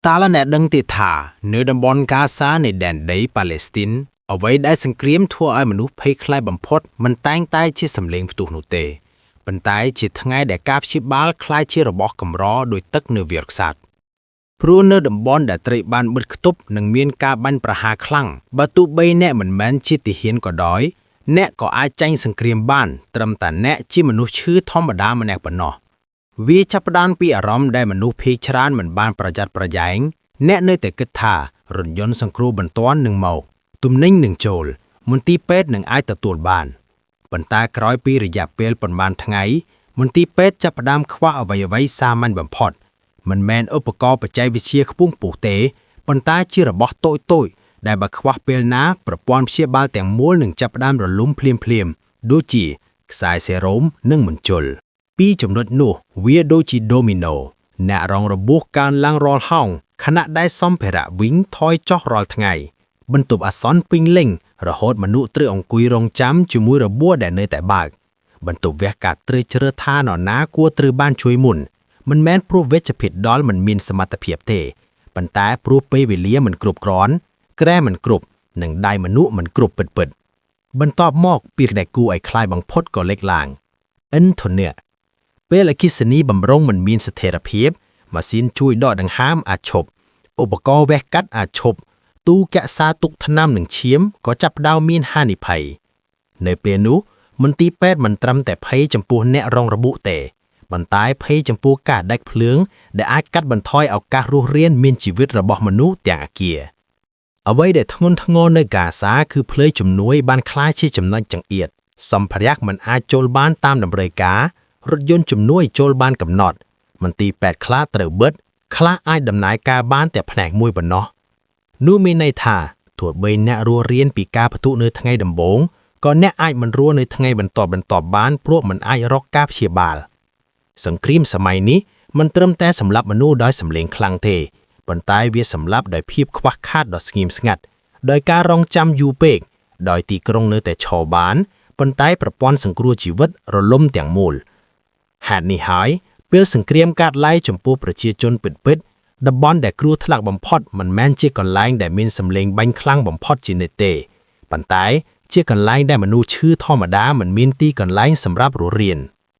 តើអ្នកដឹងទេថានៅតំបន់ហ្គាសានៃដែនដីប៉ាឡេស្ទីនអ្វីដែលសង្គ្រាមធ្វើឲ្យមនុស្សភ័យខ្លាចបំផុតមិនតែងតែជាសម្លេងផ្ទុះនោះទេប៉ុន្តែជាថ្ងៃដែលការព្យាបាលក្លាយជារបស់កម្រដោយទឹកនៅវាលខ្សាច់ព្រោះនៅតំបន់ដែលត្រីបានបិទខ្ទប់និងមានការបាញ់ប្រហារខ្លាំងបើទោះបីអ្នកមិនមែនជាទាហានក៏ដោយអ្នកក៏អាចចាញ់សង្គ្រាមបានត្រឹមតែអ្នកជាមនុស្សឈឺធម្មតាម្នាក់ប៉ុណ្ណោះ វាចាប់ផ្ដើមពីអារម្មណ៍ដែលមនុស្សភ័យច្រើនមិនបានប្រយ័ត្នប្រយែងអ្នកនៅតែគិតថារថយន្តសង្គ្រោះបន្ទាន់នឹងមកទំនិញនឹងចូលមន្ទីរពេទ្យនឹងអាចទទួលបានប៉ុន្តែក្រោយពីរយៈពេលប៉ុន្មានថ្ងៃមន្ទីរពេទ្យចាប់ផ្ដើមខ្វះអ្វីៗសាមញ្ញបំផុតមិនមែនឧបករណ៍បច្ចេកវិទ្យាខ្ពង់ខ្ពស់ទេប៉ុន្តែជារបស់តូចៗដែលបើខ្វះពេលណាប្រព័ន្ធព្យាបាលទាំងមូលនឹងចាប់ផ្ដើមរលំភ្លាមៗដូចជាខ្សែសេរ៉ូមនិងមញ្ជុល ពីចំណុចនោះវាដូចជាដូមីណូអ្នករងរបួសកើនឡើងរាល់ហោងខណៈដែលសម្ភារៈវិញថយចុះរាល់ថ្ងៃបន្ទប់អាសន្នពេញលេញរហូតមនុស្សត្រូវអង្គុយរងចាំជាមួយរបួសដែលនៅតែបើកបន្ទប់វះកាត់ត្រូវជ្រើសថានរណាគួរត្រូវបានជួយមុនមិនមែនព្រោះវេជ្ជភេទដល់មិនមានសមត្ថភាពទេប៉ុន្តែព្រោះពេលវេលាមិនគ្រប់គ្រាន់ក្រែមិនគ្រប់និងដៃមនុស្សមិនគ្រប់ពិតៗបន្ទាប់មកពីដែលគួរឲ្យខ្លាចបំផុតក៏លេចឡើងឥន្ធនៈ ពេលអគ្គិសនីបំរុងមិនមានស្ថិរភាពម៉ាស៊ីនជួយដកដង្ហើមអាចឈប់ឧបករណ៍វះកាត់អាចឈប់ទូកក្សាទុកថ្នាំនិងឈាមក៏ចាប់ផ្ដើមមានហានិភ័យនៅពេលនោះមន្ទីរពេទ្យមិនត្រឹមតែភ័យចំពោះអ្នករងរបួសទេប៉ុន្តែភ័យចំពោះការដាច់ភ្លើងដែលអាចកាត់បន្ថយឱកាសរស់រានមានជីវិតរបស់មនុស្សទាំងអាគារអ្វីដែលធ្ងន់ធ្ងរនៅហ្គាសាគឺភ្លើងជំនួយបានក្លាយជាចំណុចចង្អៀតសម្ភារៈមិនអាចចូលបានតាមតម្រូវការ រថយន្តជំនួយចូលបានកំណត់មន្ទីរពេទ្យខ្លះត្រូវបិទខ្លះអាចដំណើរការបានតែផ្នែកមួយប៉ុណ្ណោះនោះមានន័យថាទោះបីអ្នករស់រានពីការផ្ទុះនៅថ្ងៃដំបូងក៏អ្នកអាចមិនរស់នៅថ្ងៃបន្ទាប់បន្ទាប់បានព្រោះមិនអាចរកការព្យាបាល សង្គ្រាមសម័យនេះមិនត្រឹមតែសម្លាប់មនុស្សដោយសម្លេងខ្លាំងទេប៉ុន្តែវាសម្លាប់ដោយភាពខ្វះខាតដ៏ស្ងៀមស្ងាត់ដោយការរងចាំយូរពេកដោយទីក្រុងនៅតែឈរបានប៉ុន្តែប្រព័ន្ធសង្គ្រោះជីវិតរលំទាំងមូល ហេតុនេះហើយពេលសង្គ្រាមកាត់ឡៃចំពោះប្រជាជនពិតៗតំបន់ដែលគ្រោះថ្នាក់បំផុតមិនមែនជាកន្លែងដែលមានសម្លេងបាញ់ខ្លាំងបំផុតជានិច្ចទេប៉ុន្តែជាកន្លែងដែលមនុស្សឈឺធម្មតាមិនមានទីកន្លែងសម្រាប់រស់រាន។